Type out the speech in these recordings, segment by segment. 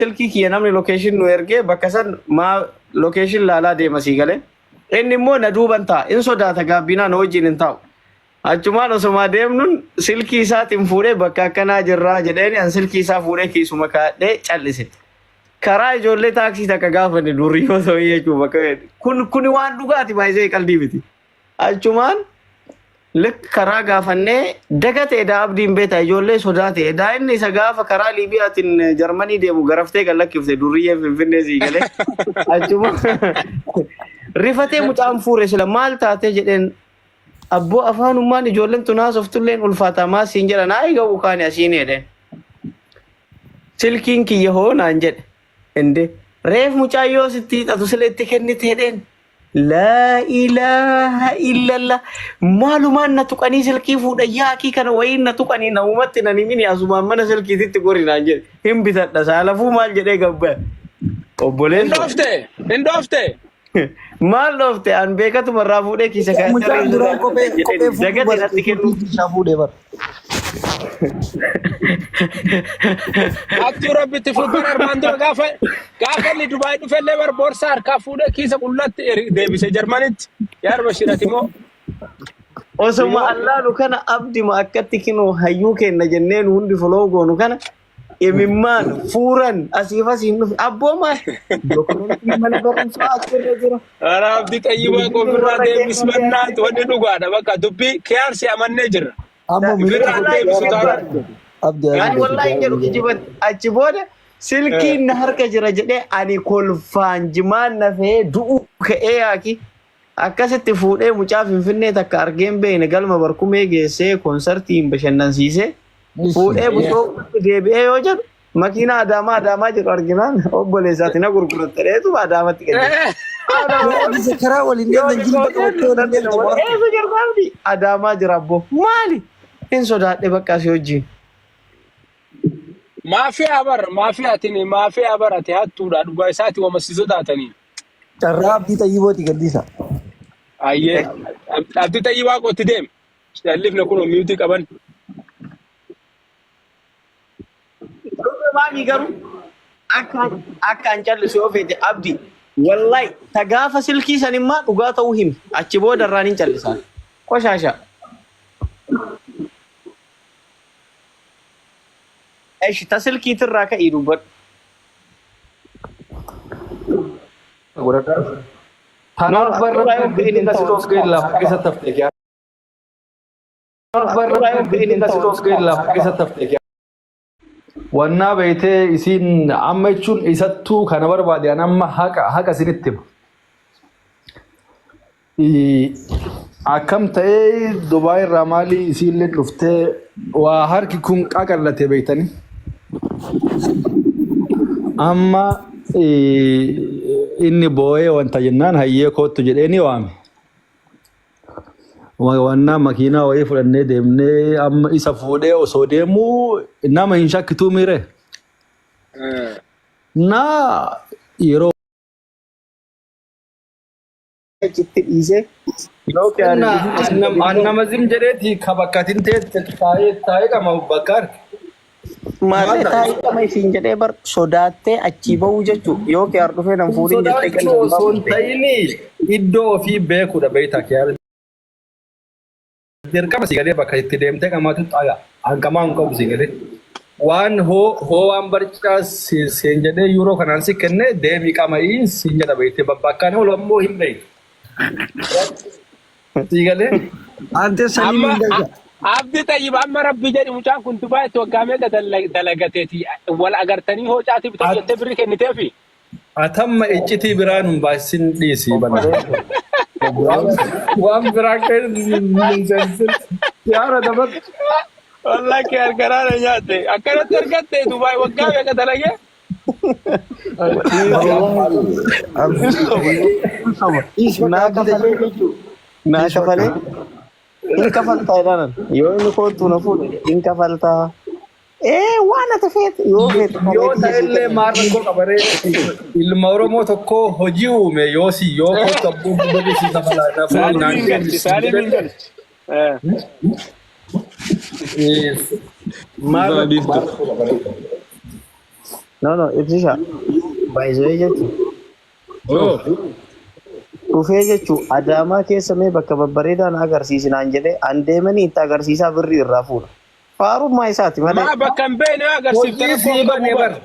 Silkii kiyya namni location nu ergee bakka san maa location laalaa deema sii galee. Inni immoo na duuban taa'a. In sodaata gaabbiinaa na wajjin hin taa'u. Achumaan osomaa deemnuun silkii isaatiin fuudhee bakka akkanaa jirraa jedheeni an silkii isaa fuudhee kiisuma kaa'adhee callise. Karaa ijoollee taaksii takka gaafanne durriyyoo ta'uu jechuun bakka kun kuni waan dhugaati baay'isee qaldii miti. Achumaan lik karaa gaafannee dagate edaa abdiin beeta ijoollee sodaate edaa inni isa gaafa karaa Liibiyaatiin Jarmanii deemu garaftee kan lakkifte durriyyeen Finfinnee sii galee achuma rifatee mucaan fuure sila maal taatee jedheen abboo afaanummaan ijoolleen tun haasoftulleen ulfaataa maa siin jedha naa eegamu kaani asiin jedheen silkiin kiyya hoo naan jedhe inde reef mucaan yoo sitti hiixatu sila itti kennite jedheen Laa ilaaha illallah. Maalumaan na tuqanii silkii fuudhan yaakii kana wayiin na tuqanii namumatti nan himini asumaan mana silkiititti gori naan jedhe. Hin bitadha saalafuu maal jedhee gabbaa. Hin Obboleessoo. dhoofte! Hin dhoofte! Maal dhoofte an beekatuma irraa fuudhee kiisa kaa'ee Mucaan duraan kophee kophee fuudhuu dagate barate natti kennu. isaa fuudhee bara. Hattuu rabbitti fuudhan armaan dura gaafa gaafa inni Dubaay dhufellee bar boorsaa harkaa fuudhee kiisa qullatti deebise Jarmanitti. Yaa Bashir ati moo Osoma allaalu kana abdima akkatti kinoo hayyuu kenna jenneen hundi foloo goonu kana imimmaan fuuran asiif asiin dhufe abboo maal dokumentii mana barumsaa achirra jira. Ara abdi xayyibaa qofirraa deebis mannaatu wanni dhugaadha bakka dubbii kiyaarsi amannee jirra. Ammoo Ifirraa miliqi deebisu taanaan. abdi Ani wallahi hin jedhu kijibatti achi booda silkiin na harka jira jedhee ani kolfaan jimaan nafee du'uu ka'ee yaaki akkasitti fuudhee mucaa finfinnee takka argeen beekne galma barkumee geessee konsartiin bashannansiisee fuudhee bushooftutti deebi'ee yoo jedhu makiinaa adaamaa adaamaa jedhu arginaan obboleessaati na gurguratte dheetuma adaamatti qajeele. Isa karaa waliin deemtan jilba qabattee waliin deemtan waan Eessa jirta abdi? Adaamaa jira abboo. Maali? Hin sodaadhe bakka asii wajjin. Maafiyaa bar maafiyaatiin maafiyaa bar ati hattuudha dhugaa isaati wama si sodaatanii. Carraa abdii xayyibooti gaddisa. Ayyee abdii xayyibaa kootti deem. Callifne kun miyuutii qaban. Maami garuu akka akka an callisu yoo feete abdi wallahi ta gaafa silkii san immaa dhugaa ta'uu himi achi booda irraan hin callisaan qoshaasha. Eshi ta silkiitirraa ka'ii dubbadhu. Godhadhaa. Tanaaf barra biddeen si dhoofgee lafa keessatti haftee kiyaa. Barra biddeen si dhoofgee lafa keessatti haftee kiyaa. Wannaa beeytee isiin amma jechuun isattuu kana barbaade an amma haqa haqa isinitti hima. Akkam ta'ee Dubaay irraa maalii isiillee dhuftee waa harki kun qaqallate beektanii. Amma inni boo'ee wanta jennaan hayyee koottu jedhee ni waame. Wannaa makiinaa wayii fudhannee deemnee amma isa fuudhee osoo deemuu nama hin shakkituu miire. Naa yeroo achitti dhiisee yoo An nama zim jedheeti ka bakka atin teette taa'ee taa'ee qama bakka arge. Maarree taa'ee qama isiin jedhee bar sodaattee achii ba'uu jechuu yoo kiyaar dhufee nan fuudhin jettee Sodaachuu osoo hin ta'ini iddoo ofii beekuudha beektaa kiyaar. Dirqama si galee bakka itti deemtee qamaatu xaga. An qamaa hin qabu si galee. Waan hoo hoo waan barcaa siin jedhee yuuroo kanaan si kenne deemii qama'ii siin jedha beektee bakkaan oolu ammoo hin beektu. Si galee. Ante saliin Amma hin daga. abdi tayyib amma rabbi jedhi mucaan kun Dubaayitti waggaa meeqa dalagateeti wal agartanii hoocaati bitatu jettee birri kenniteefi. Atamma iccitii biraa nun baasisin dhiisi bana. Waan biraa keessa nun seensin. Yaara dabar. Wallahi kee argaraa na nyaatte. Akkanatti argatte Dubaay waggaa meeqa dalagee? Naa kafalee jechuudha. Naa kafalee. Hin kafaltaa jedhaan yoo inni koottuu na fuudhe hin kafaltaa. Ee waan ati feete yoo feete Yoo kalee biyya sii ta'ellee kenna. maal rakkoo qabaree ilma Oromoo tokko hojii uume yoo si yoo kottu abboo guddaa si kafalaa na fuudhi Saalim naan hin galchi. deebisi Saalim hin jedhe. galchi. Eh. Maal Biiftuu. rakkoo qabaree? No, no, ibsisha. Baay'isee jechuun. Oh. Dhufee jechuun Adaamaa keessa mee bakka babbareedaa na agarsiisi naan jedhee an deemanii itti agarsiisaa birrii irraa fuudha. Faarummaa isaati malee. Maa bakka hin beekne agarsiifte Hojii rakkoo sii hin banee qabu bar. bar.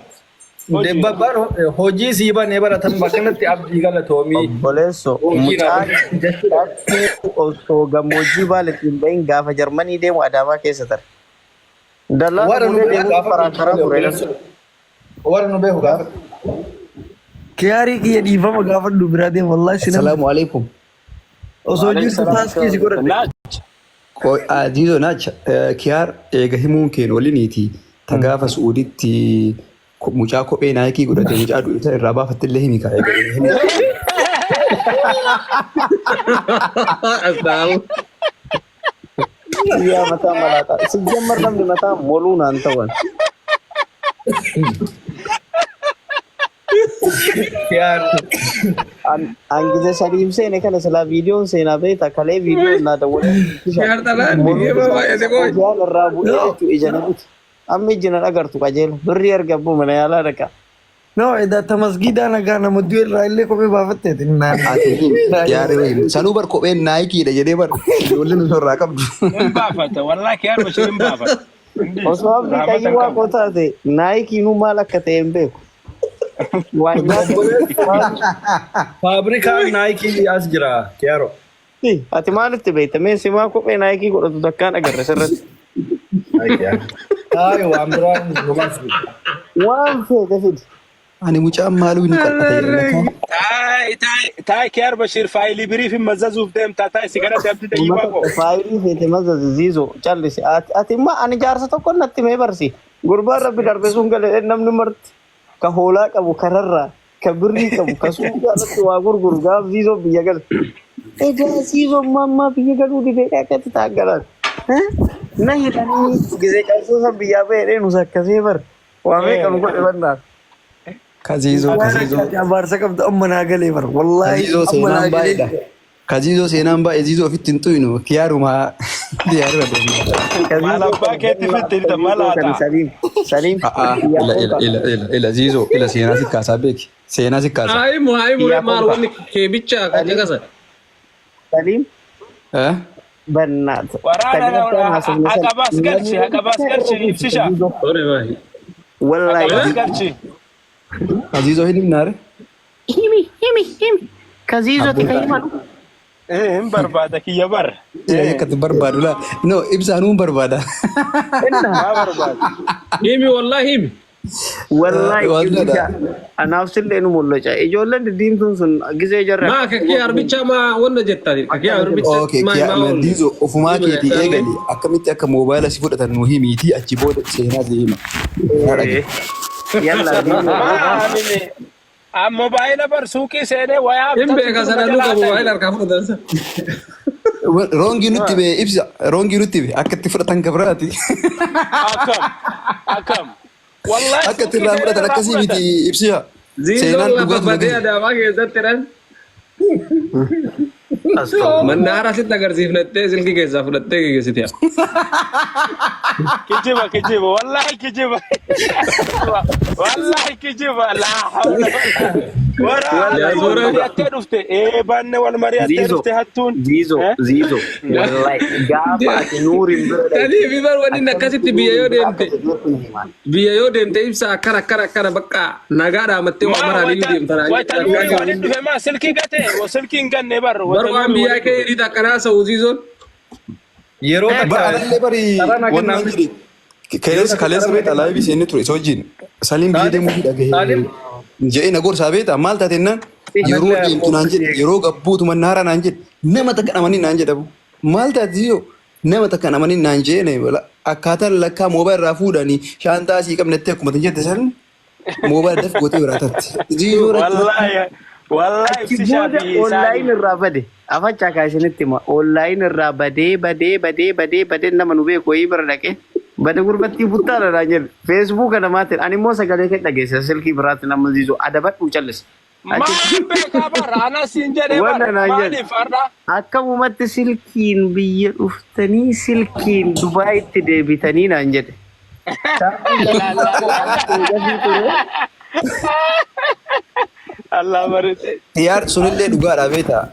Hojii. Bar hojii sii banee bara tan bakkanatti abdii galatoomii. Obboleesso Hojii mucaan raawwatu jechuudha. dhaqqee osoo gammoojjii baaletti hin bahin gaafa Jarmanii deemu Adaamaa keessa tare. Dallaa Warra nu fuudhee beeku deemuu gaafadhu. karaa karaa ture. Warra nu beeku gaafadhu. Kiyaarii kiyya dhiifama gaafadhu biraa deema wallahi sinan Assalaamu alaikum. osoo jirtu taaskii si godhadhe. Naacha. Aziizoo naacha kiyaar eega himuun keen waliniiti ta gaafa Su'uuditti mucaa kophee naayikii godhate mucaa du'e san irraa baafatte illee himi kaa eega himi. Astaawu. Yaa mataa malaaxaa. Sijjammar namni mataa moluu naan ta'an. Kiyaar An gise sadiif seene kana silaa viidiyoon seenaa beekta kalee viidiyoon naa dawwalee. Kiyaar xalaan digeema baay'ate qoy. Hojaan irraa bu'ee jechuu ija na buti. Amma iji na dhagartu qajeela. Birrii erga abbuu mana yaalaa dhaqa. No, edaa ta masgiidaa nagaa nama du'e irraa illee kophee baafatteeti. Ati himi kiyaar himi. Sanuu bar kopheen naayikiidha jedhee bar ijoolleen osoo irraa qabdu. Hin baafata. Wallahi kiyaar Bashir hin baafata. Hin dhiisu. Osoo abdii Rahmata qayyii hin qabu. waaqoo taate naayikiinuu maal akka ta'e hin beeku. Waan nyaatu Faabrikaan naayikii as jira kiyaaroo. Ati maalitti beekta? Mee simaa kophee naayikii godhatu takkaan agarre sirratti. Taayo waan biraan nu baasu. Waan feete fidi. Ani mucaan maaluu inni qal'ata jedhe lakkaa. Taay taay taay kiyaar Bashir faayilii biriif hin mazzazuuf deemta taay si kadhate abdii dayyibaa koo. Faayilii feete mazazi ziizoo callisi. Ati ati immoo ani jaarsa tokko natti mee barsi. Gurbaan rabbi darbe sun galee namni marti ka hoolaa qabu kararraa ka birrii qabu ka suuqii alatti waa gurguru gaaf ziizoo biyya gala. Egaa ziizoo ammaa biyya galuu didee akkatti taaggalan. Na hidhanii gisee qabsoo san biyyaa ba'ee nus akkasii bar. Waa meeqa nu godhe bannaan. Kaziizoo kaziizoo. Abaarsa qabda amma naa galee bar wallahi Kaziizoo amma naa seenaan galee. baay'eedha. Kaziizoo seenaan baay'ee ziizoo ofitti hin xuynu kiyaarumaa kiyaaruma deemna. Maal abbaa keetti fitti hirta maal haa ta'a. Saliim Saliim. A'aa ila ila ila ila ila ziizoo ila seenaa si kaasaa beeki seenaa si kaasaa. Haayimu haayimu maal wanni kee bicha kan caqasan. Saliim Eh? bannaata. Waraana haqabaas galchi haqabaas galchi ibsisha. Ore baay'ee. Wallahi. Haqabaas galchi. Kaziizoo hin himnaare? Himi himi himi. Kaziizoti kan himanu. Hin barbaada kiyya bar. Ila akkatti barbaadu laa. No ibsaanuu hin barbaada. Maa barbaada. Himi wallahi himi. Wallahi Waan ibsisha. jedha. Anaaf sillee nu mul'acha. Ijoolleen diddiimtuun sun gisee jarra. Maa kakii arbicha maa wanna jettani kakii arbicha Okay, maa kiyaa maa ol. Ziizoo ofumaa keetii eegali akkamitti akka moobaayila si fudhatan nu himiitii achi booda seenaa si hima. Yaa dhage. Yalla. Maa amini. Mobaayila bar suuqii seenee wayaa Hin bitatu beeka durba sana nu jalaa qabu ta'e. waa'ee harkaa fudhatan sana. Roongii nutti bee ibsa. Roongii nutti bee akka itti fudhatan gabraati. Akkam akkam. Wallahi Akka itti suuqii irraa seenee fudhatan irraa akkasii fudhatan. miti ibsiya. Ziizoon Seenaan lafa dhugaatu badee nagaya. adaamaa keessatti dhan. Mannaara sitti agarsiifnattee silkii keessaa fudhattee geggeessite. Kijiba kijiba wallahi kijiba. Wallahi kijiba laa hawla wala. Yaa Waraana wal suura mari'attee dhufte ee baanne wal mari'attee Zizo. dhufte hattuun. Zizo Eh? Zizo. Wallahi gaafa ati nuuriin bira dhaqxe. Tanii fi bar wanni akkasitti biyya yoo deemte biyya yoo deemte ibsa akkana akkana akkana bakka nagaa dhaamattee waa Maa maraan iyyuu wayta deemta naan wayta jedhe. nuuri waliin dhufe maa silkii gate silkii hin ganne bar Bar wayta waan nuuri biyyaa waliin kee dhufe. hiriita akkanaa sa'u ziizoon. Yeroo takka Ba'alallee bari Sarara wanni kennaa. jedhe kaleessa kaleessa beektaa laayivii seenne ture isa wajjin saliin biyya deemuu fi dhagahe Saalim jedhee na gorsaa beektaa maal taate jennaan yeroo Anallee deemtu naan jedhe yeroo gabbuutu mannaara naan jedhe nama takka dhamanii naan jedhamu maal taate yoo nama takka dhamanii naan jedhe akkaataan lakkaa moobaayil irraa fuudhanii shaantaa asii qabnetti akkuma tan jette san moobaayil daf gootee biraa tatte. Ziizoo irratti Wallahi wallahi Achi ibsishaa booda fi online Saalim. irraa bade. Afachaa kaa isinitti hima. Online irraa badee badee badee badee badee nama nu beeku wayii bira dhaqee. Bade gurbattii buttaa dha naan jedhe. Feesbuuka namaatiin ani immoo sagalee kee dhageessa silkii biraatti nama ziizu adabadhu callisa. Achi Maal beekaa bar anas siin jedhee bar Wanna naan jedhe. maaliif har'a Akkamumatti silkiin biyya dhuftanii silkiin Dubaayitti deebitanii naan jedhe. Allah barate. Xiyyaar sunillee dhugaadha beektaa.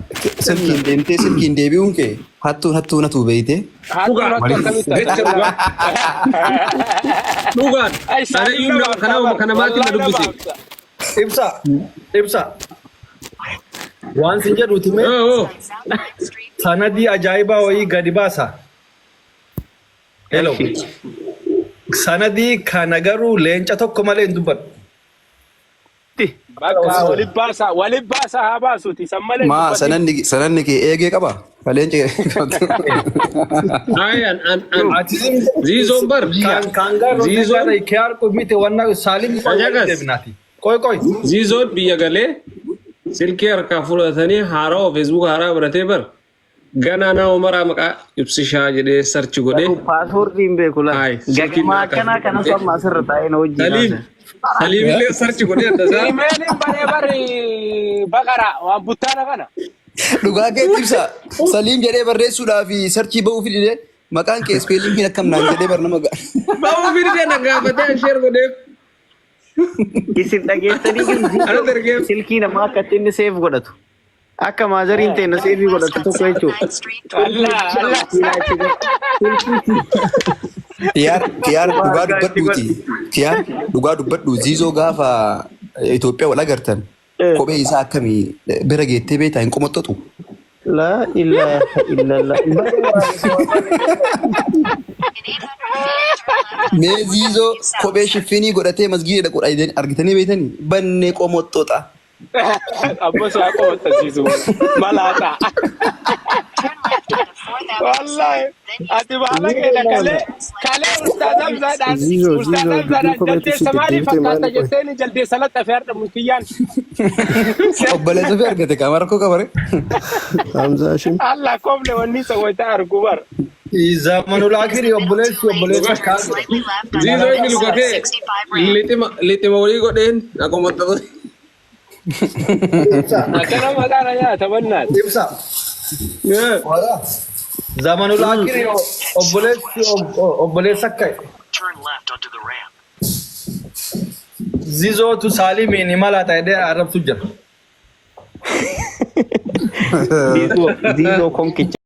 Silkiin deemtee silkiin deebi'uun kee hattuun hattuu natu beeyte. Hattuun hattuu akkamitti Jecha dhugaa. Dhugaan. Ay, Ani iyyuu nama kanama kanamaatiin na dubbise. Ibsa. Ibsa. Waan sin jedhuuti mee Oo oo. sanadii ajaa'ibaa wayii gadi baasa. Hello. Sanadii kana garuu leenca tokko malee hin dubbadhu. Bakka waliin baasa waliin baasa haa baasuuti san malee. Maa sananni sananni kee eegee qaba. Kaleenci Ay an an an. Ati zim Ziizoon bar. kan kangaroo Ziizoon kiyaar mite wanna saalim Ajagas. deebinaati. Qoy qoy. Ziizoon biyya galee silkii harkaa fudhatanii haarawaa feesbuuk haaraa baratee bar. Ganaa nama maraa maqaa ibsishaa jedhee sarchi godhee. Paaswoordii hin beeku laa. Ay, silkiin Gagamaa harkaa akkanaa kana fudhatee. samma asirra taa'ee na wajjin Saliim. haasa'e. Saliim illee sarchi godhee adda isaa. Imeeliin baree bari baqara waan buttaana kana. Dhugaa keetti ibsa. Saliim jedhee barreessuudhaaf sarchii ba'uuf didee maqaan kee ispeelingiin akkam naan jedhee bar nama ga'a. Ba'uu fidee na gaafatee sheer godheef. Isin dhageessanii Ana dargeef. silkii namaa akkatti inni seef godhatu. Akka maazariin ta'e na seefii godhatu tokko jechuudha. Allah Allah. Kiyaar kiyaar dhugaa dubbadhuuti. Kiyaar dhugaa dubbadhu ziizoo gaafa Itoophiyaa wal agartan kophee isaa akkamii bira geettee beektaa hin qomoxxotu. Laa ilaaha illallah. Mee ziizoo kophee shiffinii godhatee masgiida dhaqu argitanii beektanii bannee qomoxxoxa. Abbo si haa qomottasiisu malaataa. Wallahi ati baala keenya kalee kalee ustaaz Hamzaadhaan Ziizoo ustaaz ziizoo dubbii Hamzaadhaan kopheetti jaldeessa si maaliif deddeebite fakkaata maali qoy? jetteeni jaldeessa laxxafee har'a mukiyyaan. Obboleessa ofii argate qaama rakkoo qabare. Hamzaa Hashim. Allah kofle wanni isa wayita argu bar. Zamanul akiri obboleessi obboleessa kaan godha. Ziizoo inni luka kee lixima lixima walii godheen akkuma ta'u. Akkana maqaan nyaata bannaati. Ibsa. Zamanul akiri obboleessi obboleessa akka Zizootu Saalimiin himala ta'ee arrabsu jira. Ziizoo ziizoo konkicha.